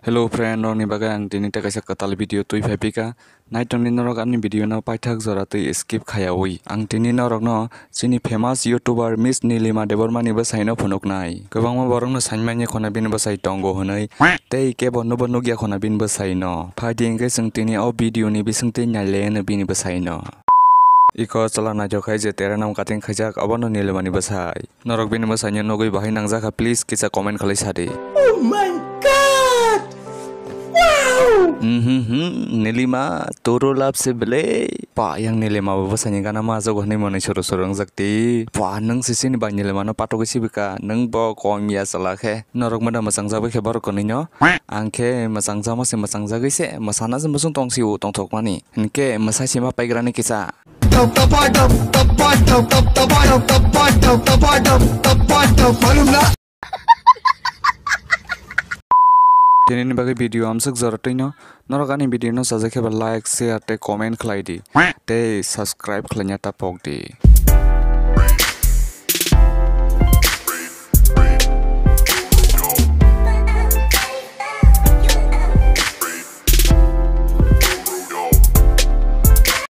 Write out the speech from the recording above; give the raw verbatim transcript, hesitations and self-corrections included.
Hello friend, norokni bagwi ang tini tei kaisa kwtal video twi phai phika. Naitongdi norok ani video no paithak jora twi skip khayawi. Ang tini norokno chini famous YouTuber Miss Nilima Debbarma ni bwsaino phunuknai. Kwbangma borokno saimanya khuna bini bwsai tongo hwnwi, tei kebo nubo nukya khuna bini bwsaino. Phaidi hwnkhe chwng tini o video ni bisingtwi nailaianw bini bwsaino. Iko chwla naithok khai je tera nam cutting khaijak, obono Nilimani bwsai. Norok bini bwsaino nugwi bahai nangjakha, please kisa comment khlai sadi. Oh my God! Wow! Mhm, mhm, Nilima, toro love se bele. Pa, yang Nilima bo bwsaini gana ma jago hwnwi mwnwi suru suru wngjak ti. Pa, nwng se chini bai Nilimano patogwi sibika, nwng bo kom ya chwla khe. Norok mada mwchang jagwi khe borok kwnwino. Ang khe mwchang jagma se mwchang jagwi se, mwsana se muchung tong si o tongthokmani. Hinkhe mwsai sima paigrani kisa. Tinini bagwi video amswk jora twino. Norok ani video no sajak khe ba like, share tei comment khlai di. Tei subscribe khlaina ta pok di.